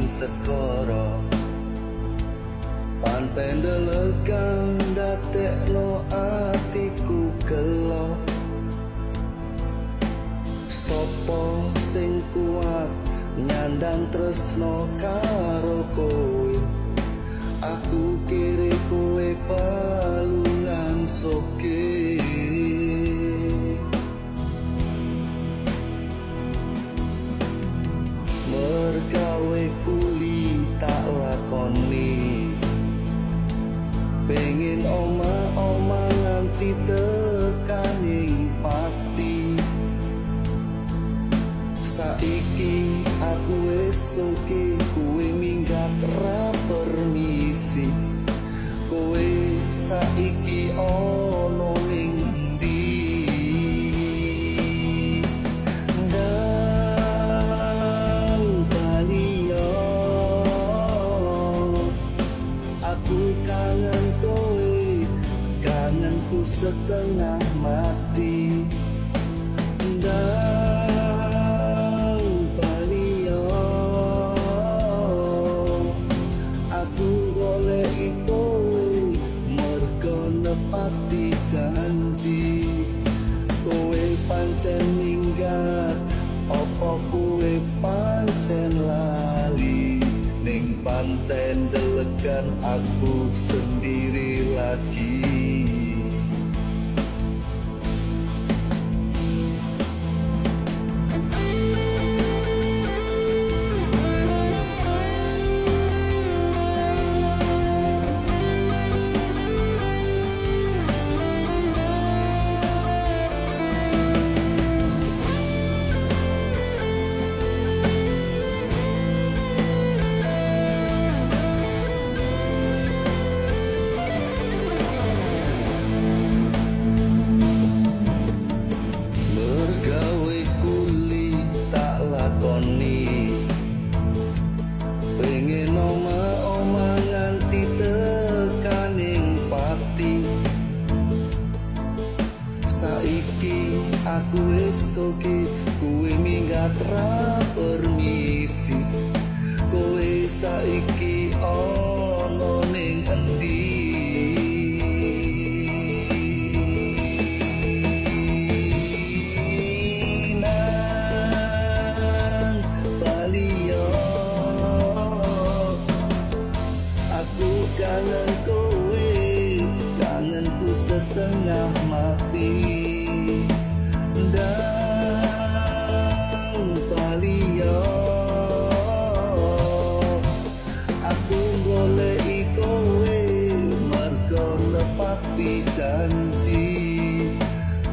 Segara. Panten delegan dadekno atiku gelo. Sopo sing kuat nyandang tresno karo kowe? Aku kiri kowe palungan soke. Mergawe kuli tak lakoni, pengen oma-oma nganti tekaning pati. Saiki aku wis sugih, kowe minggat ra permisi. Kowe saiki ono ning endi? Ndang bali yo, aku kangen kowe, kangenku setengah mati. Ndang bali yo, aku goleki kowe mergo nepati janji. Kowe pancen minggat, opo kowe pancen lali? Ning panten delegan aku sendiri lagi. Mergawe kuli tak lakoni, pengen oma-oma nganti tekaning pati. Saiki aku wis sugih, kowe minggat ra permisi. Kowe saiki ono ning endi? Nang bali yo, aku kangen kowe, kangenku setengah mati. Ndang bali yo, aku goleki kowe mergo nepati janji.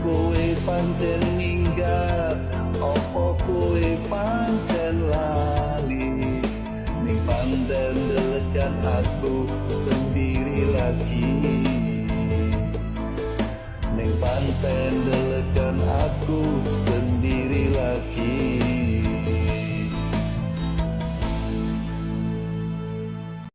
Kowe pancen minggat, opo kowe pancen lali? Ning panten delegan aku sendiri lagi. Ning panten